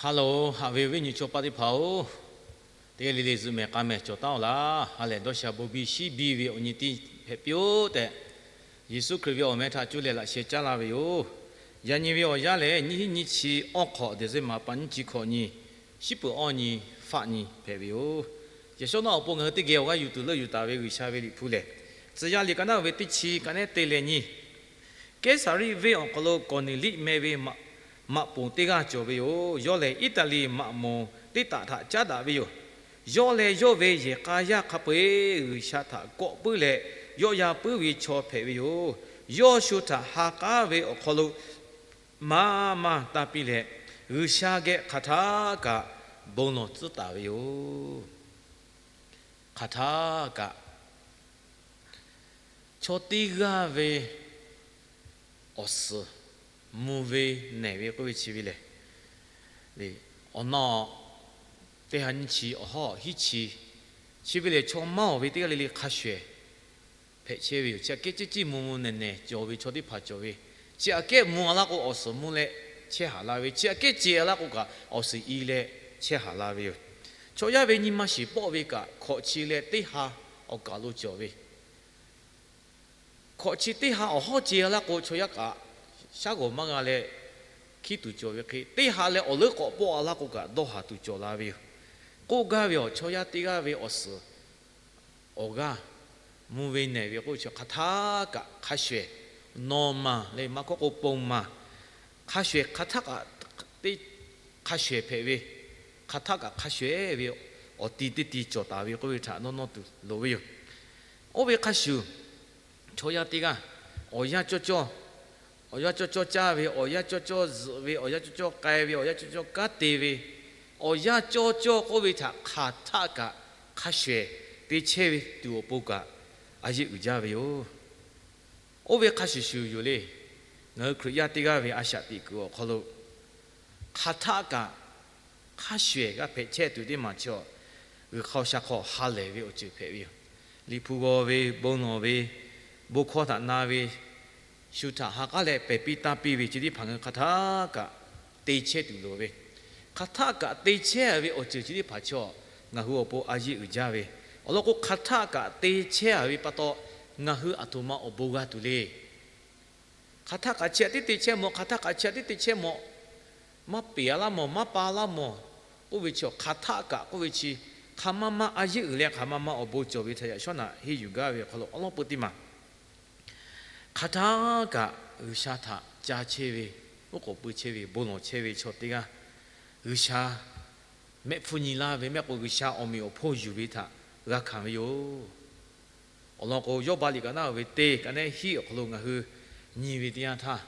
Hello, haꞈ ve awˬ viˉ nyi chaw paˆ teˇ hpaˍ-oˬ, teˇ g'aˇ le le zuhꞈ mehˍ k'a mehˍ cawˬ taˉ-oˬ laˇ. Ha lehˬ dawˇ sha bon biˇ shiˉ biˇ ve awˬ nyi tiˇ hpehꞈ piˇ-oˆ tehꞈ, Yeˍsuˆ Hkriꞈ ve awˬ meh htaꞈ cuˇ leh laꞈ sheh caˉ laˇ ve yoˬ. Yaꞈ nyi ve awˬ yanˇ lehˬ, nyiˇ hinˉ nyiˇ chi awˇ hk'awꞈ December pa nyiˇ chi hkawꞈ nyi, shiˉ peuˬ awˇ nyi, faˆ nyi hpehꞈ ve yoˬ. Yaꞈ shawˉ nawˉ awˬ pon ngaˬ hui teˇ geh awˬ g'aˇ yuˬ tuˬ leuˆ yuˬ taˍ ve G'uiˬsha ve liꞈ hpu lehˬ, Tcuh yaˇ liꞈ ka naˉ ve teˇ chi ka nehˉ te leh nyi, Keˉsaˍriˆ venˇ awˬ hk'aw lo Kawˍneˍliˆ meh ve maꞈ, maꞈ poˍ teˇ g'aˇ cawˬ ve yoˬ. Yawˇ lehˬ Iˉtaˍliˍ maꞈ moˍ teˇ taꞈ htaꞈ caˉ daꞈ ve yoˬ. Yawˇ leh yawˇ ve yehˬ k'a yaˇ hk'a peu-eˬ G'uiˬsha htaꞈ kawˆ puiˉ leh, yawˆ yan puiˉ ve chaw hpehꞈ ve yoˬ. Yawˇ shu htaꞈ ha k'aˉ ve awˬ hk'aw lo maˇ maˇ tanˇ piˇ leh, G'uiˬsha geh hk'aˬ htaˆ kaꞈ bon lawˬ tcuhˉ taˍ ve yoˬ. Hk'aˬ htaˆ kaꞈ chaw teˇ g'aˇ ve awˬ suhˍ mvuh ve nehˬ ve k'oˆ ve chi ve lehˬ, awˬ na teˇ ha nyiˇ chi awˬ hawˉ hiˉ chi, chi ve lehˬ chaw maˇ awˬ ve teˇ g'aˇ le le hk'a shuˍ ehˍ hpehꞈ chehˇ ve yoˬ. Chi aꞈ kehˉ ciˇ ciˇ mvuh mvuh nehˬ nehˬ cawˬ ve chaw teˇ hpaˍ cawˬ ve, chi aꞈ kehˉ mvuh a laˇ k'o awˬ suhˍ mvuh leh chehˇ haˍ la ve, chi aꞈ kehˉ ce a laˇ k'o kaꞈ awˬ suhˍ i leh chehˇ haˍ la ve yoˬ. Chaw yaˇ ve nyi ma shiˍ pawˆ ve kaꞈ hkawꞈ chi leh teˇ ha awˬ kaˬ lo cawˬ ve, hkawꞈ chi teˇ ha awˬ hawˉ ce a laˇ k'o chaw yaˇ kaꞈ shaˉ g'awˬ maˇ g'a leh hkiˉ tuˬ cawˬ ve hk'e, teˇ ha leh awˬ leuˉ k'awꞈ pawˆ a laˇ k'o kaꞈ dawˇ haˍ tuˬ cawˬ la ve yoˬ. K'oˆ gaˇ ve awˬ chaw yaˇ teˇ g'aˇ ve awˬ suhˍ awˬ g'aˇ mvuh ve nehˬ ve k'oˆ ve chi hk'aˬ htaˆ kaꞈ hk'a shuˍ ehˍ, nawˬ maˬ leh maˇ hkawˇ k'o pon maˬ, hk'a shuˍ ehˍ hk'aˬ htaˆ kaꞈ teˇ hk'a shuˍ ehˍ hpehꞈ ve, hk'aˬ htaˆ kaꞈ hk'a shuˍ ehˍ ve awˬ ti teˇ ti cawˬ taˍ ve k'oˆ ve htaꞈ nawˇ nawˇ tuˬ loˍ ve yoˬ. Oˇ ve hk'a shuˍ, chaw yaˇ teˇ g'aˇ awˬ yanˇ cawˇ cawˇ, awˬ yanˇ cawˇ cawˇ caˇ ve, awˬ yanˇ cawˇ cawˇ zuhꞈ ve, awˬ yanˇ cawˇ cawˇ k'ai ve, awˬ yanˇ cawˇ cawˇ kanˉ te ve, awˬ yanˇ cawˇ cawˇ k'oˆ ve htaꞈ hk'aˬ htaˆ kaꞈ hk'a shuˍ ehˍ te chehˇ ve tuˬ awˬ pon kaꞈ a yeˆ uiˍ jaˇ ve yoˬ. Oˇ ve hk'a shuˍ shuˍ yoˬ le. Ngaˬ hui Hkriꞈ yaˇ teˇ g'aˇ ve a shaꞈ teꞈ kuiˬ awˬ hk'aw lo hk'aˬ htaˆ kaꞈ hk'a shuˍ ehˍ g'a hpehꞈ chehˇ tuˬ teˇ maˬ chi, G'uiˬsha hk'aw ha lehˬ ve awˬ ceuˬ hpehꞈ ve yoˬ. Liꞈ hpu g'aw ve, bon lawˬ ve, bon hkawˇ htaꞈ na ve, shu htaꞈ ha k'aˉ leh pehˬ piˇ tanˇ piˇ ve chi teˇ hpaˍ ngaˬ hui hk'aˬ htaˆ kaꞈ te chehˇ tuˬ loˍ ve, hk'aˬ htaˆ kaꞈ te chehˇ ve awˬ ceuˬ chi teˇ hpaˍ chi ngaˬ hui awˬ pon a yeˆ uiˍ jaˇ ve, awˬ lawn k'o hk'aˬ htaˆ kaꞈ te chehˇ ve pa taw ngaˬ hui aˬ htoꞈ ma awˬ bon g'a tuˬ le. Hk'aˬ htaˆ kaꞈ chi aꞈ tiˉ te chehˇ mawˬ, hk'aˬ htaˆ kaꞈ chi aꞈ tiˉ te chehˇ mawˬ, maˇ peˍ a laˇ mawˬ, maˇ pa laˇ mawˬ, oˇ ve chi hk'aˬ htaˆ kaꞈ k'oˆ ve chi hk'aˬ ma ma a yeˆ uiˍ leh hk'aˬ ma ma awˬ bon cawˬ ve htaꞈ yaꞈ shawˉ naꞈ henˇ yuˬ gaˇ ve awˬ hk'aw lo awˬ lawn peu teˇ maˬ, hk'aˬ htaˆ kaꞈ G'uiˬsha htaꞈ ca chehˇ ve, oˉ k'oˍ pui chehˇ ve, bon lawˬ chehˇ ve chaw teˇ g'aˇ, G'uiˬsha mehˆ hpfuhˇ nyi laˇ ve mehˆ k'o G'uiˬsha awˬ meꞈ awˬ hponˇ yuˬ ve htaꞈ g'a hkanˍ ve yoˬ. Awˬ lawn k'o, Yawˇbaˆ liꞈ ka naˉ ve teˇ ka nehˉ hiˆ awˬ hk'aw lo ngaˬ hui nyi ve teˇ yanˇ htaˇ,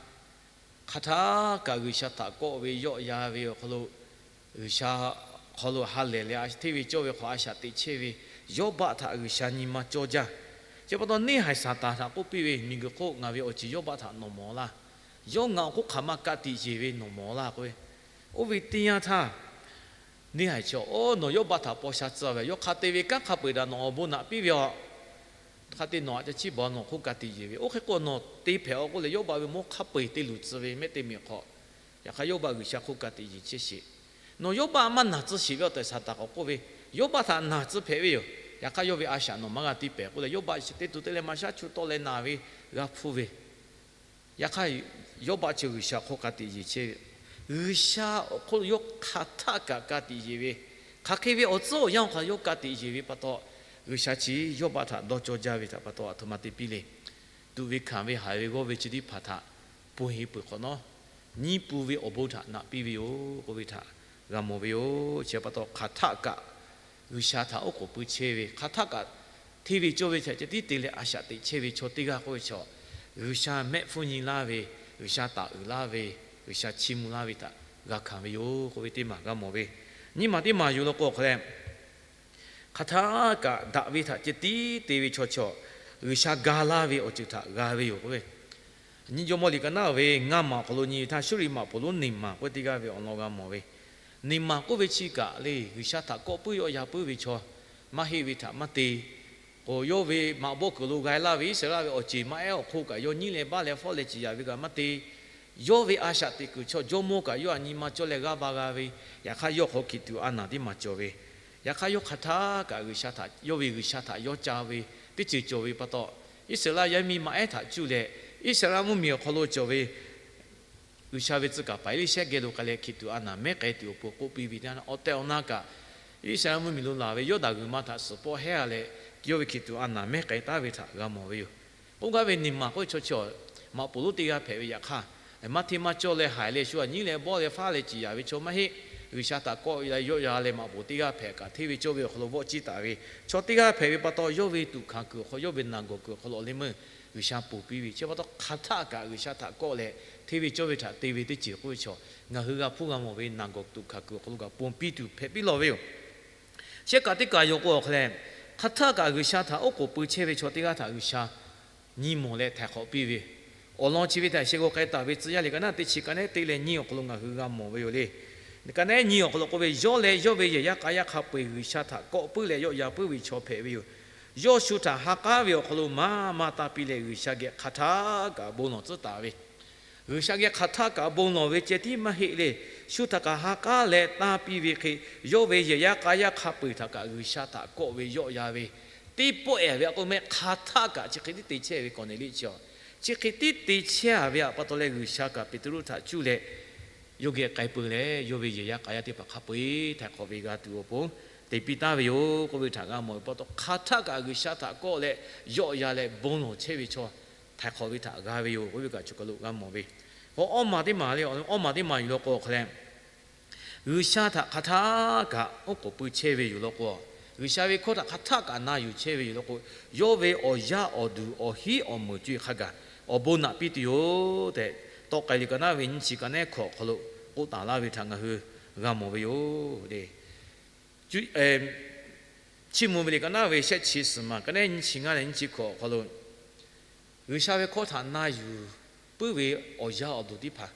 hk'aˬ htaˆ kaꞈ G'uiˬsha htaꞈ kawˆ ve yawˆ yan ve awˬ hk'aw lo, G'uiˬsha hk'aw lo ha lehˬ leh hteˇ ve cawˇ ve hk'aw a shaꞈ teꞈ chehˇ ve Yawˇbaˆ htaꞈ G'uiˬsha nyi ma cawˇ jaˇ. Chi pa taw neˇ haiˬ Saˍtanˍ htaꞈ k'oˆ piˇ ve, Miˬguiˬ hk'oˆ ngaˬ ve awˬ ceuˬ Yawˇbaˆ htaꞈ nawˬ mawˬ laˇ. Yawˇ ngaˬ awˬ hk'oˆ hk'aˬ ma ka tiꞈ yeˬ ve nawˬ mawˬ laˇ k'oˆ ve, oˇ ve teˇ yanˇ htaˇ, neˇ haiˬ chi, Oˇ, nawˬ Yawˇbaˆ htaꞈ paw sha tcuh ve, yawˇ hk'a te ve kanˉ hk'a peu-eˬ daꞈ nawˬ awˬ bon naꞈ piˇ ve aˬ. Hk'a te nawˬ aꞈ ca chiˇ baˬ nawˬ hk'oˆ ka tiꞈ yeˬ ve, oˇ hk'e k'o nawˬ te hpehꞈ-aw k'oˆ leh Yawˇbaˆ ve mawˇ hk'a peu-eˬ te luˬ tcuh ve mehˆ te miˬ hk'aw, yaꞈ hk'aˇ Yawˇbaˆ G'uiˬsha hk'oˆ ka tiꞈ yeˬ chehˇ sheˍ. Nawˬ Yawˇbaˆ maˇ naˬ tcuh sheˍ ve awˬ tehˬ Saˍtanˍ k'awꞈ k'oˆ ve, Yawˇbaˆ htaꞈ naˬ tcuh hpehꞈ ve yoˬ. Yaꞈ hk'aˇ yawˇ ve a shaꞈ nawˬ maˇ g'a tiˇ pehˍ k'oˆ leh Yawˇbaˆ chi teˇ to te leh maˇ shaˉ chu tawˆ leh naˬ ve g'a hpuˇ ve, yaꞈ hk'aˇ Yawˇbaˆ chi G'uiˬsha hk'oˆ ka tiꞈ yeˬ chehˇ ve, G'uiˬsha awˬ hk'oˆ lo yawˇ hk'aˬ htaˆ kaꞈ ka tiꞈ yeˬ ve, hk'aˬ hk'e ve awˬ tcuhˉ awˬ yanˇ awˬ hk'aw lo yawˇ ka tiꞈ yeˬ ve pa taw, G'uiˬsha chi Yawˇbaˆ htaꞈ dawˇ cawˇ jaˇ ve htaꞈ pa taw aˬ htoꞈ ma te piˇ le. Tuꞈ ve hkanˍ ve haiˬ ve g'awˇ ve chi teˇ hpaˍ htaꞈ ponˬ heˍ peuˬ hk'awꞈ nawˉ, nyiˇ pun ve awˬ bon htaꞈ naꞈ piˇ ve yoˬ k'oˆ ve htaꞈ g'a mawˬ ve yoˬ. Chi pa taw hk'aˬ htaˆ kaꞈ G'uiˬsha htaꞈ oˉ k'oˍ pui chehˇ ve, hk'aˬ htaˆ kaꞈ hteˇ ve cawˇ ve htaꞈ ca tiˉ te leh a shaꞈ teꞈ chehˇ ve chaw teˇ g'aˇ k'oˆ ve chaw, G'uiˬsha mehˆ hpfuhˇ nyi laˇ ve, G'uiˬsha taˍ uiˍ laˇ ve, G'uiˬsha chiˇ mvuh laˇ ve htaꞈ g'a hkanˍ ve yoˬ k'oˆ ve teˇ maˬ g'a mawˬ ve. Nyiˇ maˬ teˇ maˬ yuˬ law k'o awˬ hk'aw leh, hk'aˬ htaˆ kaꞈ daꞈ ve htaꞈ ca tiˉ te ve chaw chaw, G'uiˬsha ga laˇ ve awˬ ceuˬ htaꞈ g'a ve yoˬ k'oˆ ve. Nyi jawˇmawˇ liꞈ ka naˉ ve ngaˇ maˬ awˬ hk'aw lo nyi ve htaˇ, Suˇriˍ maꞈ poˍ lonˉ neˬ maˬ k'oˆ ve teˇ g'aˇ ve awˬ lawn g'a mawˬ ve. Neˬ maˬ k'oˆ ve chi kaꞈ le, G'uiˬsha htaꞈ kawˆ puiˉ yawˆ yan puiˉ ve chaw, maˇ heˆ ve htaꞈ maˇ te. K'o yawˇ ve maꞈ bawˆ kuiˬ lo g'a laˇ ve Iˉsaˍreˍlaˆ ve awˬ ceˬ maˇ ehˉ awˬ hk'oˆ kaꞈ yawˇ nyiˉ leh baˆ leh fawˉ leh ciˍ yaꞈ ve kaꞈ maˇ te. Yawˇ ve a shaꞈ teꞈ kuiˬ chaw jawˇmawˇ kaꞈ yawˇ htaꞈ nyi ma cawˇ leh g'aˇ ba g'a ve, yaꞈ hk'aˇ yawˇ hk'aw Hkiˬtuꞈ a naˍ teˇ maˬ cawˬ ve, yaꞈ hk'aˇ yawˇ hk'aˬ htaˇ kaꞈ G'uiˬsha htaꞈ, yawˇ ve G'uiˬsha htaꞈ yawˇ ca ve teˇ ceuˬ cawˬ ve pa taw, Iˉsaˍreˍlaˆ yaˇ miˇ maˇ ehˉ htaꞈ cuˇ leh, Iˉsaˍreˍlaˆ mvuhˇmiˬ awˬ hk'aw lo cawˬ ve G'uiˬsha ve tcuh kaˍ paˍ Eˇliˇshehˇ geh lo k'ai leh Hkiˬtuꞈ a naˍ mehˉ k'ai tuˬ awˬ pon k'oˆ piˇ ve teˇ yanˇ, awˬ tehˬ awˬ na kaꞈ Iˉsaˍreˍlaˆ mvuhˇmiˬ lo laˬ ve Yawˇdanˍ g'uiˬ ma htaꞈ suhˍ pawˆ hehˉ a leh, yawˇ ve Hkiˬtuꞈ a naˍ mehˉ k'ai taˉ ve htaꞈ g'a mawˬ ve yoˬ. K'oˆ gaˇ ve, nyi ma k'oˆ ve chaw chi maꞈ poˍ lonˉ teˇ g'aˇ hpehꞈ ve yaꞈ hk'aˇ, maˇ hteˇ maˇ cawˇ leh haiˬ leh shu aꞈ nyiˉ leh bawˆ leh faˉ leh ciˍ yaˍ ve chaw maˇ heˆ. G'uiˬsha htaꞈ kawˆ leh yawˆ yan leh maꞈ poˍ teˇ g'aˇ hpehꞈ kaꞈ hteˇ ve cawˇ ve awˬ hk'aw lo vawˆ ciˇ taˍ ve chaw teˇ g'aˇ hpehꞈ ve pa taw, yawˇ ve tuꞈ hkanˍ kuiˬ awˬ hk'aw, yawˇ ve naˍ gawˬ kuiˬ awˬ hk'aw lo awˬ leh meuˇ G'uiˬsha ponˬ piˇ ve chi pa taw, hk'aˬ htaˆ kaꞈ G'uiˬsha htaꞈ kawˆ leh hteˇ ve cawˇ ve htaꞈ te ve teˇ ceuˬ k'oˆ ve chaw, ngaˬ hui g'a hpuˇ g'a mawˬ ve naˍ gawˬ tuꞈ hkanˍ kuiˬ awˬ hk'aw lo kaꞈ ponˬ piˇ tuˬ hpehꞈ piˇ lawˬ ve yoˬ. Shehˆ kaꞈ teˇ kaꞈ yoˬ k'o awˬ hk'aw leh, hk'aˬ htaˆ kaꞈ G'uiˬsha htaꞈ oˉ k'oˍ pui chehˇ ve chaw teˇ g'aˇ htaꞈ G'uiˬsha nyi mawˬ leh htaiˍ hk'awꞈ piˇ ve, awˬ lawn chi ve htaꞈ sheh g'aw k'ai taˍ ve tcuh yaˇ liꞈ ka naˉ teˇ chi ka nehˉ teˇ leh nyiˇ awˬ hk'aw lo ngaˬ hui g'a mawˬ ve yoˬ le. Ka nehˉ nyiˇ awˬ hk'aw lo k'oˆ ve, yawˇ leh yawˇ ve yehˬ yaˇ k'a yaˇ hk'a peu-eˬ G'uiˬsha htaꞈ kawˆ puiˉ leh yawˆ yan puiˉ ve chaw hpehꞈ ve yoˬ. Yawˇ shu htaꞈ ha k'aˉ ve awˬ hk'aw lo maˇ maˇ tanˇ piˇ leh G'uiˬsha geh hk'aˬ htaˆ kaꞈ bon lawˬ tcuhˉ taˍ ve, G'uiˬsha geh hk'aˬ htaˆ kaꞈ bon lawˬ ve ceh tiˉ maˇ heˆ le. Shu htaꞈ kaꞈ ha k'aˉ leh tanˇ piˇ ve hk'e, yawˇ ve yehˬ yaˇ k'a yaˇ hk'a peu-eˬ htaꞈ kaꞈ G'uiˬsha htaꞈ kawˆ ve yawˆ yan ve, teˇ pawˆ-ehˍ ve aꞈ k'oˆ meh hk'aˬ htaˆ kaꞈ chi hk'e tiˉ te chehˇ ve Kawˍneˍliˆ chi a, chi hk'e tiˉ te chehˇ ve aꞈ pa taw leh G'uiˬsha kaꞈ Peˍtruˆ htaꞈ cuˇ leh yawˇ geh k'ai peu leh, yawˇ ve yehˬ yaˇ k'a yaˇ teˇ hpaˍ hk'a peu-eˬ htaiˍ hk'awꞈ ve g'a tuˬ awˬ pon te piˇ taˍ ve yoˬ k'oˆ ve htaꞈ g'a mawˬ ve pa taw, hk'aˬ htaˆ kaꞈ G'uiˬsha htaꞈ kawˆ leh yawˆ yan leh bon lawˬ chehˇ ve chaw htaiˍ hk'awꞈ ve htaꞈ g'a ve yoˬ k'oˆ ve kaꞈ choˬ kaˬ lo g'a mawˬ ve. Awˇ maˬ teˇ maˬ le, awˇ maˬ teˇ maˬ yuˬ law k'o awˬ hk'aw leh, G'uiˬsha htaꞈ hk'aˬ htaˆ kaꞈ oˉ k'oˍ pui chehˇ ve yoˬ law k'o, G'uiˬsha ve hkawˇ htaꞈ hk'aˬ htaˆ kaꞈ na yuˬ chehˇ ve yoˬ law k'o, yawˇ ve awˬ yaˇ awˬ duˬ awˬ hinˉ awˬ meunˍ co-e hk'a gaˬ awˬ bon naꞈ piˇ tuˬ yoˬ tehꞈ, tawˆ k'ai liꞈ ka naˉ ve nyiˇ chi ka nehˉ hkawꞈ awˬ hk'aw lo k'oˆ taˍ laˇ ve htaꞈ ngaˬ hui g'a mawˬ ve yoˬ le. Chiˇ mvuh ve liꞈ ka naˉ ve shehˆ chi suhˍ maˬ ka nehˉ nyiˇ chi ngaˇ leh nyiˇ chi hkawꞈ awˬ hk'aw lo, G'uiˬsha ve hkawˇ htaꞈ na yuˬ puiˉ ve awˬ yaˇ awˬ duˬ teˇ hpaˍ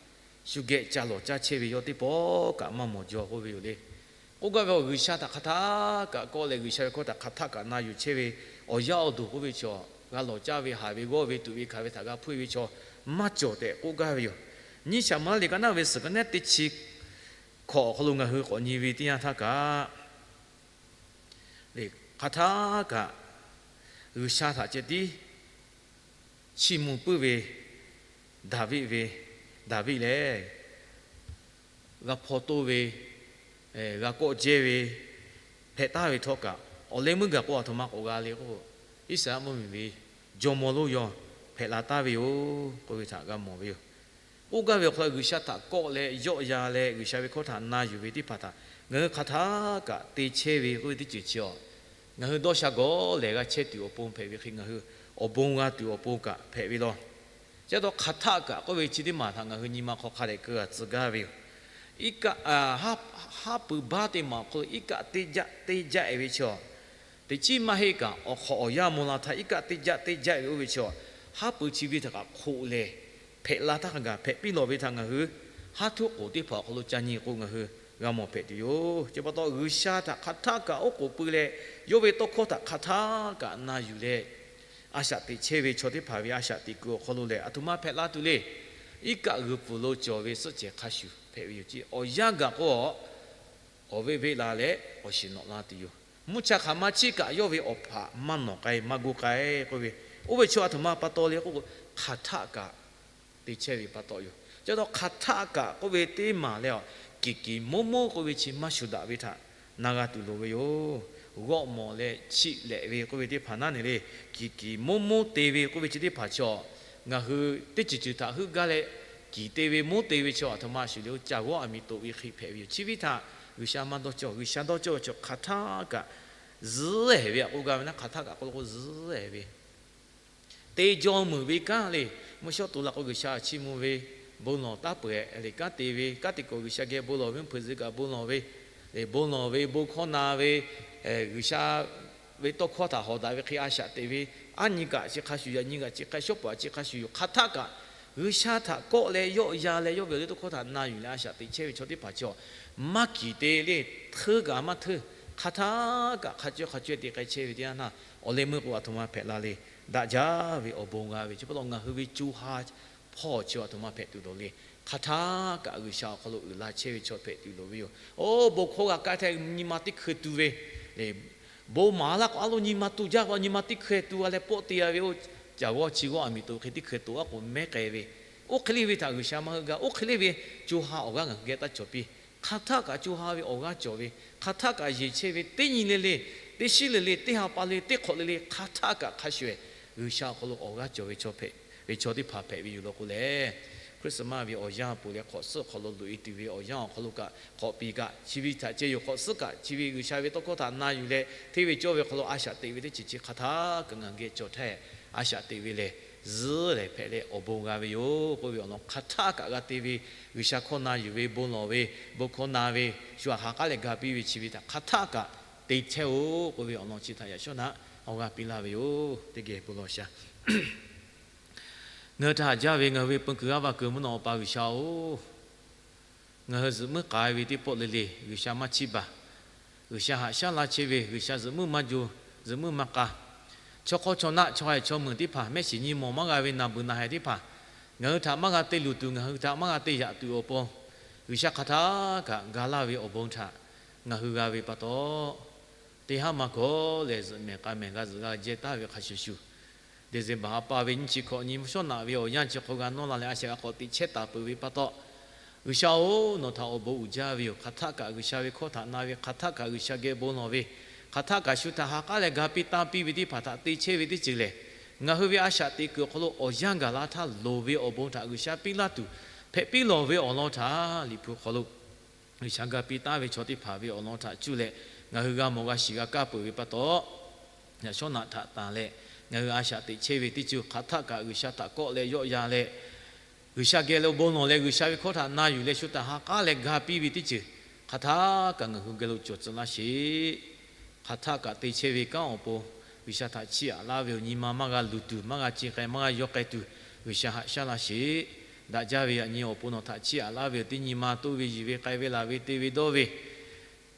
shu geh ca lawˬ caˇ chehˇ ve yawˇ teˇ pawˆ kaꞈ maˇ mawˬ jaw k'oˆ ve yoˬ le. K'oˆ gaˇ ve, G'uiˬsha htaꞈ hk'aˬ htaˆ kaꞈ kawˆ leh G'uiˬsha ve hkawˇ htaꞈ hk'aˬ htaˆ kaꞈ na yuˬ chehˇ ve awˬ yaˇ awˬ duˬ k'oˆ ve chaw, g'a lawˬ caˇ ve, haˍ ve, g'awˇ ve, tuꞈ ve, hkanˍ ve htaꞈ g'a hpuˇ ve chaw maˇ cawˬ tehꞈ k'oˆ gaˇ ve yoˬ. Nyiˇ Saˍmo-eˍlaˆ liꞈ ka naˉ ve suhˍ ka nehˉ teˇ chi hkawꞈ awˬ hk'aw lo ngaˬ hui k'awꞈ nyi ve teˇ yanˇ htaˇ kaꞈ, hk'aˬ htaˆ kaꞈ G'uiˬsha htaꞈ ceh tiˉ chiˇ mvuh puiˉ ve Daˍviˆ ve, Daˍviˆ lehˬ g'a hpaw toˇ ve, g'a kawˆ jehˇ ve hpehꞈ taˍ ve htawˇ kaꞈ, awˬ leh meuˇ gaˬ k'o aˬ htoꞈ ma k'awꞈ g'a le k'o, Iˉsaˍreˍlaˆ mvuhˇmiˬ ve jawˇmawˇ lonˉ yawˇ hpehꞈ la taˍ ve yoˬ k'oˆ ve htaꞈ g'a mawˬ ve yoˬ. K'oˆ gaˇ ve awˬ hk'aw lo G'uiˬsha htaꞈ kawˆ leh yawˆ yan leh G'uiˬsha ve hkawˇ htaꞈ na yuˬ ve teˇ hpaˍ htaꞈ ngaˬ hui hk'aˬ htaˆ kaꞈ te chehˇ ve k'oˆ ve teˇ ceuˬ chi a, ngaˬ hui dawˇ sha gawˬ lehˬ g'a chehˇ tuˬ awˬ pon hpehꞈ ve hk'e, ngaˬ hui awˬ bon g'a tuˬ awˬ pon kaꞈ hpehꞈ ve law. Chi pa taw hk'aˬ htaˆ kaꞈ k'oˆ ve chi teˇ maˬ htaꞈ ngaˬ hui nyi ma hk'aw hk'a dehꞈ keu g'a tcuh gaˇ ve yoˬ. Iˉ kaˆ, haˉ pui baˆ teˇ maˬ awˬ hk'aw lo iˉ kaˆ teˇ jaˆ teˇ jaˆ-e ve chi a, teꞈ chiˉ maˇ heˆ kaꞈ awˬ hk'awꞈ awˬ yanˇ maw la htaˇ iˉ kaˆ teˇ jaˆ teˇ jaˆ-e ve oˇ ve chi a, haˉ pui chi ve htaꞈ kaꞈ hk'oˆ leh hpehꞈ la htaˇ hk'a gaˬ hpehꞈ piˇ lawˬ ve htaꞈ ngaˬ hui haˉ htuˉ k'oˍ teˇ hpaˍ awˬ hk'aw lo ca nyi k'o ngaˬ hui g'a mawˬ hpehꞈ tuˬ yoˬ. Chi pa taw G'uiˬsha htaꞈ hk'aˬ htaˆ kaꞈ oˉ k'oˍ pui leh, yawˇ ve tawˇ hkawˇ htaꞈ hk'aˬ htaˆ kaꞈ na yuˬ leh, a shaꞈ teꞈ chehˇ ve chaw teˇ hpaˍ ve a shaꞈ teꞈ kuiˬ awˬ hk'aw lo lehˬ aˬ htoꞈ ma hpehꞈ la tuˬ le. Iˉ kaˆ g'uiˬ pfuhˍ lo cawˬ ve suhˆ cehˬ hk'a shuˍ hpehꞈ ve yoˬ. Chi awˬ yanˇ gaˬ k'o, awˬ veˆ veˆ la leh awˬ shiˍ nawꞈ la tuˬ yoˬ. Mvuhˇ cha hk'aˬ ma chiˇ kaꞈ yawˇ ve awˬ hpaꞈ maˇ nawˬ k'ai maˇ gu k'ai k'oˆ ve, oˇ ve chaw aˬ htoꞈ ma pa taw le k'o, hk'aˬ htaˆ kaꞈ te chehˇ ve pa taw yoˬ. Chi pa taw hk'aˬ htaˆ kaꞈ k'oˆ ve teˇ maˬ leh a, kiˍ kiˍ moˉ moˉ k'oˆ ve chi maˇ shuˍ daꞈ ve htaꞈ na g'a tuˬ loˍ ve yoˬ. G'awˆ mawˬ leh chiˆ lehꞈ ve k'oˆ ve teˇ hpaˍ naˉ ne le, kiˍ kiˍ moˉ moˉ te ve k'oˆ ve chi teˇ hpaˍ chaw, ngaˬ hui teˇ ceuˬ ceuˬ htaꞈ heuˆ gaˇ leh, kiˍ te ve moˉ te ve chaw aˬ htoꞈ ma shuˍ le, caˬ g'awˇ aˬ miˍ toꞈ ve hk'e hpehꞈ ve yoˬ. Chi ve htaꞈ G'uiˬsha maˇ dawˇ cawˇ. G'uiˬsha dawˇ cawˇ ve chaw hk'aˬ htaˆ kaꞈ zuhˉ-ehˍ ve aꞈ k'oˆ gaˇ ve naˉ, hk'aˬ htaˆ kaꞈ k'oˆ lo k'o zuhˉ-ehˍ ve te jaw meuˍ ve kanˉ le. Mvuhˇ shawˉ to la k'o G'uiˬsha chiˇ mvuh ve, bon lawˬ taˉ peuˬ-ehˍ le. Kanˉ te ve, kanˉ te k'o G'uiˬsha geh bon lawˬ ve, mvuhˇ hpeuꞈ zuhꞈ kaꞈ bon lawˬ ve, le bon lawˬ ve, bon hkawˇ na ve, G'uiˬsha ve tawˇ hkawˇ htaꞈ hawˍ daꞈ ve hk'e a shaꞈ teꞈ ve, aˉ nyi kaꞈ chi hk'a shuˍ yoˬ, aꞈ nyi kaꞈ chi hk'a, shawˉ pawˍ chi hk'a shuˍ yoˬ. Hk'aˬ htaˆ kaꞈ G'uiˬsha htaꞈ kawˆ leh yawˆ yan leh yawˇ ve awˬ liˇ tawˇ hkawˇ htaꞈ na yuˬ leh a shaꞈ teꞈ chehˇ ve chaw teˇ hpaˍ chaw, maˇ kiˍ te le, hteˇ kaꞈ maˇ hteˇ, hk'aˬ htaˆ kaꞈ hk'a caweh hk'a caweh te k'ai chehˇ ve teˇ yanˇ htaˇ, awˬ leh meuˇ k'o aˬ htoꞈ ma hpehꞈ la le. Daꞈ jaˇ ve awˬ bon g'a ve chi pa taw ngaˬ hui ve co ha hpawˇ chi awˬ to maˇ hpehꞈ tuˬ loˍ le. Hk'aˬ htaˆ kaꞈ G'uiˬsha awˬ hk'aw lo uiˍ la chehˇ ve chaw hpehꞈ tuˬ loˍ ve yoˬ. Oˇ, bon hkawˇ g'a kaˇ htaˇ nyi ma teˇ hkui tu ve le. Bon maˍ laˇ k'o a lo nyi ma tu jaˇ k'o, nyi ma teˇ hkui tu g'a leh pawˆ te g'a ve. Oˇ, caˬ g'awˇ chi g'awˇ aˬ miˍ toꞈ hk'e teˇ hkui toꞈ a k'o mehˉ k'ai ve. Oˇ hk'e le ve htaꞈ G'uiˬsha maˇ heuˆ gaˇ. Oˇ hk'e le ve co ha awˬ g'aˇ ngaˬ hui geh taˇ cawˬ piˇ. Hk'aˬ htaˆ kaꞈ co ha ve awˬ g'aˇ cawˬ ve, hk'aˬ htaˆ kaꞈ yeˬ chehˇ ve, teˇ nyi le le, teˇ shiˉ le le, teˇ ha pa le, teˇ hk'awꞈ le le, hk'aˬ htaˆ kaꞈ hk'a shuˍ shuˍ G'uiˬsha awˬ hk'aw lo awˬ g'aˇ cawˬ ve chaw hpehꞈ, ve chaw teˇ hpaˍ hpehꞈ ve yoˬ law k'o lehˬ, Christmas ve awˬ yanˇ peuˬ leh hk'awꞈ suhˉ hk'aw lo loꞈ e tuˬ ve awˬ yanˇ awˬ hk'aw lo kaꞈ, hk'awꞈ piˍ kaꞈ chi ve htaꞈ ceh yoˬ. Hk'awꞈ suhˉ kaꞈ chi ve G'uiˬsha ve tawˇ hkawˇ htaꞈ na yuˬ leh hteˇ ve cawˇ ve hk'aw lo a shaꞈ teꞈ ve teˇ ceuˬ chi hk'aˬ htaˆ kaꞈ ngaˬ geh cawˬ htaˇ, a shaꞈ teꞈ ve lehˬ, zuhˉ lehˬ hpehꞈ leh awˬ bon g'a ve yoˬ k'oˆ ve awˬ lawn hk'aˬ htaˆ kaꞈ g'a te ve, G'uiˬsha hkawˇ na yuˬ ve bon lawˬ ve, bon hkawˇ na ve, shu aꞈ ha k'aˉ leh ga piˇ ve chi ve htaꞈ hk'aˬ htaˆ kaꞈ te chehˇ-oˆ k'oˆ ve awˬ lawn chi htaꞈ yaꞈ shawˉ naꞈ awˬ g'aˇ piˇ laˇ ve yoˬ. Teˇ geh bon lawˬ shaˍ. Ngaˬ hui htaꞈ haꞈ jaˇ ve ngaˬ hui ve peu kuiˬ g'aˇ va kuiˬ mvuhˇ naw awˬ pa G'uiˬsha-oˬ, ngaˬ hui zuhꞈ muiˉ k'ai ve teˇ pawˆ le le G'uiˬsha maˇ chiˇ baˬ. G'uiˬsha haꞈ shaˉ laˇ chehˇ ve, G'uiˬsha zuhꞈ muiˉ maˇ jaw, zuhꞈ muiˉ maˇ k'a, chaw hk'awˇ chaw naˆ, chaw haiˬ chaw meuˬ teˇ hpaˍ, mehˆ shiˍ nyi mawˬ maˇ g'a ve naˬ beuˬ naˬ haiˬ teˇ hpaˍ, ngaˬ hui htaꞈ maˇ g'a te luˬ tuˬ, ngaˬ hui htaꞈ maˇ g'a te yaꞈ tuˬ awˬ pon, G'uiˬsha hk'aˬ htaˆ kaꞈ ga laˇ ve awˬ bon htaꞈ ngaˬ hui g'a ve pa taw, teˇ haˉ maˇ gawˬ leh zuhꞈ mehˍ k'a mehˍ g'a zuhꞈ g'a jehˇ taˍ ve hk'a shuˍ shuˍ, December ha pa ve nyiˇ chi hkawꞈ nyi mvuhˇ shawˉ naꞈ ve awˬ yanˇ chi hk'aw g'a nawˇ la leh a shaꞈ g'a k'awꞈ teꞈ chehˇ taˍ peuˬ ve pa taw, G'uiˬsha-oˬ, nawˬ htaꞈ awˬ bon uiˍ jaˇ ve yoˬ. Hk'aˬ htaˆ kaꞈ G'uiˬsha ve hkawˇ htaꞈ na ve, hk'aˬ htaˆ kaꞈ G'uiˬsha geh bon lawˬ ve, hk'aˬ htaˆ kaꞈ shu htaꞈ ha k'aˉ leh ga piˇ tanˇ piˇ ve teˇ hpaˍ htaꞈ te chehˇ ve teˇ ceuˬ lehˬ, ngaˬ hui ve a shaꞈ teꞈ kuiˬ awˬ hk'aw lo awˬ yanˇ gaˬ la htaˇ loˍ ve awˬ bon htaꞈ G'uiˬsha piˇ laˇ tuˬ hpehꞈ piˇ lawˬ ve awˬ lawn htaꞈ Liꞈ hpu hk'aw lo G'uiˬsha ga piˇ taˍ ve chaw teˇ hpaˍ ve awˬ lawn htaꞈ cuˇ leh ngaˬ hui g'a mawˬ g'a shiˍ g'a kaˇ peuˬ ve pa taw, yaꞈ shawˉ naꞈ htaꞈ tanˬ leh ngaˬ hui a shaꞈ teꞈ chehˇ ve teˇ ceuˬ hk'aˬ htaˆ kaꞈ G'uiˬsha htaꞈ kawˆ leh yawˆ yan leh, G'uiˬsha geh lo bon lawˬ leh G'uiˬsha ve hkawˇ htaꞈ na yuˬ leh shu htaꞈ ha k'aˉ leh ga piˇ ve teˇ ceuˬ hk'aˬ htaˆ kaꞈ ngaˬ hui geh lo cawˬ tcuh laˇ sheˍ. Hk'aˬ htaˆ kaꞈ te chehˇ ve kanˉ awˬ pon G'uiˬsha htaꞈ chiˇ aꞈ laˇ ve yoˬ. Nyi ma maˇ g'a luˬ tuˬ, maˇ g'a ci k'ai, maˇ g'a yaw k'ai tuˬ, G'uiˬsha haꞈ shaˉ laˇ sheˍ. Daꞈ jaˇ ve yaꞈ nyi awˬ pon nawˬ htaꞈ chiˇ aꞈ laˇ ve yoˬ. Teˇ nyi ma toˇ ve yiˬ ve k'ai ve laˬ ve te ve dawˇ ve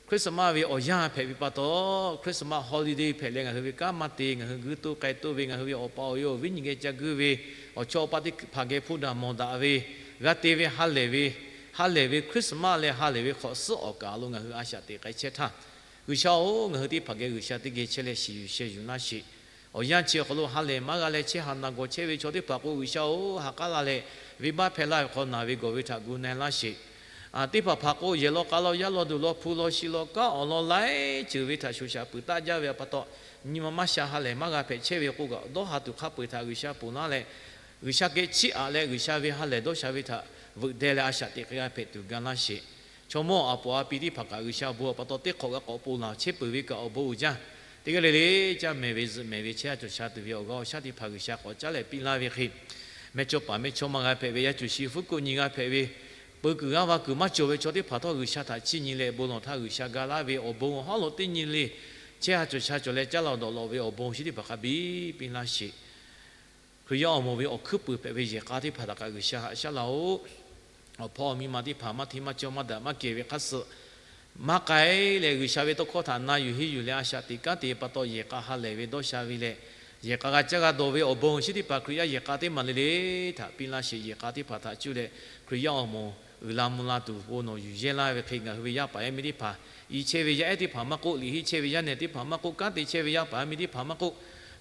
Christmas ve awˬ yanˇ hpehꞈ ve pa taw, Christmas holiday hpehꞈ leh ngaˬ hui ve kanˉ maˇ te, ngaˬ hui guiˇ toˇ k'ai toˇ ve, ngaˬ hui ve awˬ pa awˬ e awˬ viˉ nyi geh ca guiˇ ve, awˬ chawˇ awˬ paˇ teˇ hpaˍ geh hpuˇ daꞈ mawˬ daꞈ ve, g'a te ve ha lehˬ ve, ha lehˬ ve Christmas leh ha lehˬ ve hk'awꞈ suhˉ awˬ kaˍ lo ngaˬ hui a shaꞈ teꞈ k'ai chehˇ htaˇ, G'uiˬsha-oˬ, ngaˬ hui teˇ hpaˍ geh G'uiˬsha teˇ geh chehˇ leh shiˍ yuˬ sheh yuˬ laˇ sheˍ. Awˬ yanˇ chi awˬ hk'aw lo ha lehˬ maˇ g'a leh chehˇ ha na gawˬ chehˇ ve chaw teˇ hpaˍ k'o, G'uiˬsha-oˬ, ha k'aˉ la leh venˇbaˆ hpehˇ laˇ ve hk'aw naˬ ve gawˬ ve htaꞈ gu na-e laˇ sheˍ. Teˇ hpaˍ hpaˍ k'o, yehˬ law k'a law, yaˇ law duˬ law, hpu law shi law, kanˉ awˬ lawn laiˉ ceuˬ ve htaꞈ shoˍ shaˍ peuˬ taˆ jaˇ ve pa taw, nyi ma maˇ sha ha lehˬ maˇ g'a hpehꞈ chehˇ ve k'o kaꞈ, dawˇ ha tuˬ hk'a peu-eˬ htaꞈ G'uiˬsha ponˬ laˇ leh, G'uiˬsha geh chiˇ aꞈ leh G'uiˬsha ve ha lehˬ dawˇ sha ve htaꞈ veuꞈ deh leh a shaꞈ teꞈ k'ai g'a hpehꞈ tuˬ ga laˇ sheˍ. Chaw mawˇ aˬ poˍ a pi teˇ hpaˍ kaꞈ G'uiˬsha bon awˬ pa taw teˇ hk'awꞈ g'a k'awꞈ ponˬ laˬ chehˇ peuˬ ve kaꞈ awˬ bon uiˍ jaˇ. Teˇ g'aˇ le le caˇ mehˍ ve zuhꞈ mehˍ ve chehˇ a cawˬ sha tuˬ ve awˬ g'aˇ awˬ shaˉ teˇ hpaˍ G'uiˬsha k'awꞈ caˉ leh piˇ laˇ ve hk'e, mehˇchawˇ paˍ mehˇchawˇma g'a hpehꞈ ve, yaˇ cuˬ shi fuˉ kuˆ nyi g'a hpehꞈ ve, peu kuiˬ g'aˇ va kuiˬ maˇ cawˬ ve chaw teˇ hpaˍ htawˇ G'uiˬsha htaꞈ chiˇ nyi leh bon lawˬ htaˇ G'uiˬsha ga laˇ ve awˬ bon awˬ hawˉ lo teˇ nyi le chehˇ a cawˬ sha cawˬ leh caˉ law dawꞈ lawꞈ ve awˬ bon chi teˇ hpaˍ hk'a biˇ piˇ laˇ sheˍ. Hkriꞈ yaˇ awˬ moˍ ve awˬ hkuiˉ puiˍ hpehꞈ ve yehˬ k'a teˇ hpaˍ htaꞈ kaꞈ G'uiˬsha haꞈ shaˉ laˇ-oˆ. Awˬ hpawˇ miˇ ma teˇ hpaˍ maˇ hteˇ maˇ cawˇ maˇ daꞈ maˇ kehˬ ve hk'a suhˍ maˇ k'ai leh, G'uiˬsha ve tawˇ hkawˇ htaꞈ na yuˬ henˇ yuˬ leh a shaꞈ teꞈ kanˉ te pa taw yehˬ k'a ha lehˬ ve dawˇ sha ve leh, yehˬ k'a g'a caˇ g'a dawˬ ve awˬ bon chi teˇ hpaˍ Hkriꞈ yaˇ yehˬ k'a teˇ maˬ le le htaꞈ piˇ laˇ sheˍ. Yehˬ k'a teˇ hpaˍ htaꞈ cuˇ leh Hkriꞈ yaˇ awˬ moˍ uiˍ la mvuh la tuˬ bon nawˬ yuˬ yehˇ laˇ ve hk'e, ngaˬ hui ve yaˇ paˍ yaˇ miˇ teˇ hpaˍ, i chehˇ ve yaˇ ehˉ teˇ hpaˍ maˇ k'oˆ, liꞈ henˇ chehˇ ve yaˇ nehˬ teˇ hpaˍ maˇ k'oˆ, kanˉ te chehˇ ve yaˇ paˍ yaˇ miˇ teˇ hpaˍ maˇ k'oˆ,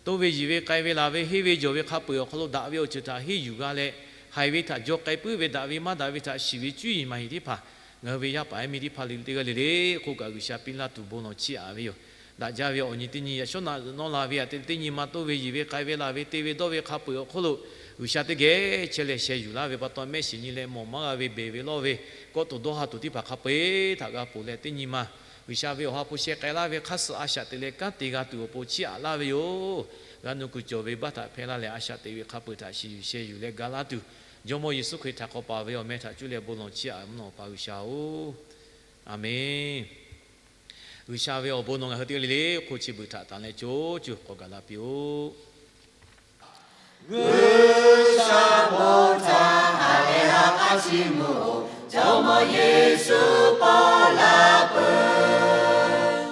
toˇ ve yiˬ ve k'ai ve laˬ ve henˇ ve jawˬ ve hk'a peu-eˬ awˬ hk'aw lo daꞈ ve awˬ ceuˬ htaꞈ henˇ yuˬ g'a leh, haiˬ ve htaꞈ jaw k'ai puiˉ ve, daꞈ ve maˇ daꞈ ve htaꞈ shiˍ ve cuˇ yiˍ maˍ yiˍ teˇ hpaˍ, ngaˬ hui ve yaˇ paˍ yaˇ miˇ teˇ hpaˍ le le teˇ g'aˇ le le hk'oˆ kaꞈ G'uiˬsha piˇ laˇ tuˬ bon lawˬ chiˇ aꞈ ve yoˬ. Daꞈ jaˇ ve awˬ nyi teˇ nyi yaꞈ shawˉ naꞈ zuhꞈ nawˇ la ve aꞈ te teˇ nyi ma toˇ ve yiˬ ve k'ai ve laˬ ve te ve dawˇ ve hk'a peu-eˬ awˬ hk'oˆ lo G'uiˬsha teˇ geh chehˇ leh sheh yuˬ laˇ ve pa taw, mehˆ shiˍ nyi leh mawˬ maˇ g'a ve beˬ ve lawˇ ve kawˆ to dawˇ ha tuˬ teˇ hpaˍ hk'a peu-eˬ htaꞈ g'a ponˬ leh, teˇ nyi ma G'uiˬsha ve awˬ ha hpu sheh k'ai laˇ ve hk'a suhˍ a shaꞈ teꞈ leh kanˉ te g'a tuˬ awˬ pon chiˇ aꞈ laˇ ve yoˬ. G'a nu kuiˬ cawˬ ve baˆ htaꞈ hpehˇ laˇ leh a shaꞈ teꞈ ve hk'a peu-eˬ htaꞈ shiˍ yuˬ sheh yuˬ leh ga laˇ tuˬ, Jawˇmawˇ Yeˍsuˆ Hkriꞈ htaꞈ hk'awꞈ paˍ ve awˬ meh htaꞈ cuˇ leh bon lawˬ chiˇ aꞈ mvuhˇ naw pa G'uiˬsha-oˬ, Aˍmenˍ. G'uiˬsha ve awˬ bon nawˬ ngaˬ hui teˇ g'aˇ le le hk'oˆ chi beuꞈ htaꞈ tanˬ leh co cuˬ k'awꞈ gaˬ la piˇ-oˆ. G'uiˬsha bon htaꞈ ha lehˬ ha k'aˉ chiˇ mvuh-oˬ, Jawˇmawˇ Yeˍsuˆ pawˆ la peuˬ.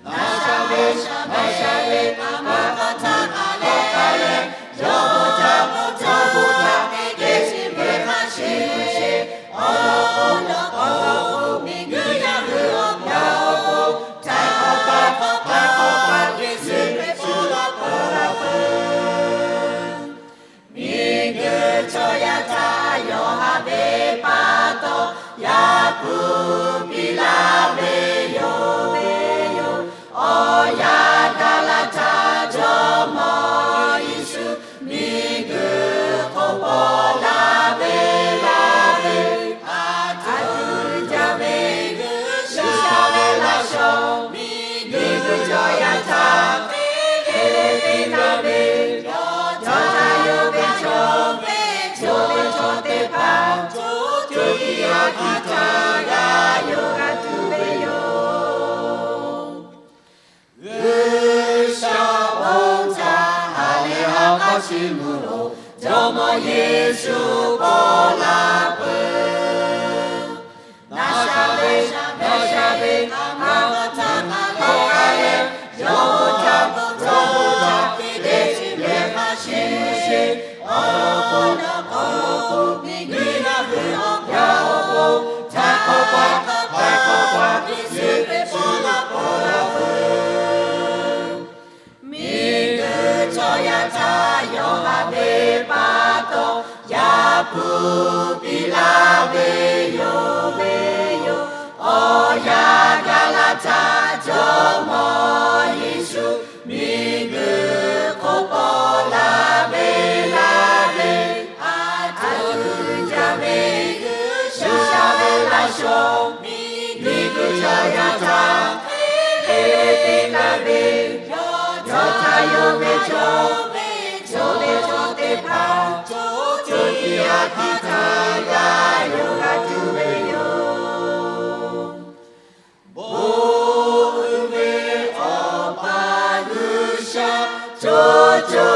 Ngaˬ sha ve, ngaˬ sha ve, ngaˬ hk'aˬ htaˇ kaꞈ leh k'ai leh, Jawˇmawˇ htaꞈ, Jawˇmawˇ htaꞈ teˇ geh chiˇ hpu piˇ laˇ ve yoˬ ve yoˬ. Awˬ yanˇ gaˬ la htaˇ, Jawˇmawˇ Yeˍsuˆ miˬguiˬ hk'oˆ paw la ve laˇ ve, a htoꞈ jaˇ ve G'uiˬsha ve laˇ shawˍ, miˬguiˬ chaw yaˇ htaꞈ hk'e te la ve, yawˇ htaꞈ yonˍ ve chaw ve chaw ve chaw teˇ hpaˍ, co co tiꞈ yaˇ hkiˇ htaˇ g'a yonˍ g'a tuˬ ve yoˬ. G'uiˬsha awˬ bon htaꞈ ha lehˬ ha k'aˉ chiˇ mvuh-oˬ, Jawˇmawˇ Yeˍsuˆ paw la peuˬ. Naˍ shaˍ ve, Naˍ shaˍ ve, a ma htaꞈ k'aˉ leh, yawˇ hui htaꞈ k'oˆ htaˇ, teˇ geh chi lehˬ hk'a sheˍ sheˍ, awˬ lawn k'o, awˬ lawn k'o, miˬguiˬ yaˇ hui awˬ hk'aw lo htaꞈ k'awꞈ pa, htaꞈ k'awꞈ pa, Yeˍsuˆ Hkriꞈ paw la peuˬ. Miˬguiˬ chaw yaˇ htaꞈ yawˇ haꞈ ve pa taw, Yaˇ hpu piˇ laˇ ve yoˬ ve yoˬ. Awˬ yanˇ gaˬ la htaˇ, Jawˇmawˇ Yeˍsuˆ miˬguiˬ hk'oˆ paw la ve laˇ ve, a htoꞈ jaˇ ve G'uiˬsha ve laˇ shawˍ, miˬguiˬ chaw yaˇ htaꞈ hk'e te la ve, yawˇ htaꞈ yonˍ ve chaw ve chaw ve chaw teˇ hpaˍ, co co tiꞈ yaˇ hkiˇ htaˇ g'a yonˍ g'a tuˬ ve yoˬ. Bon uiˍ ve Awˬ pa G'uiˬsha, co co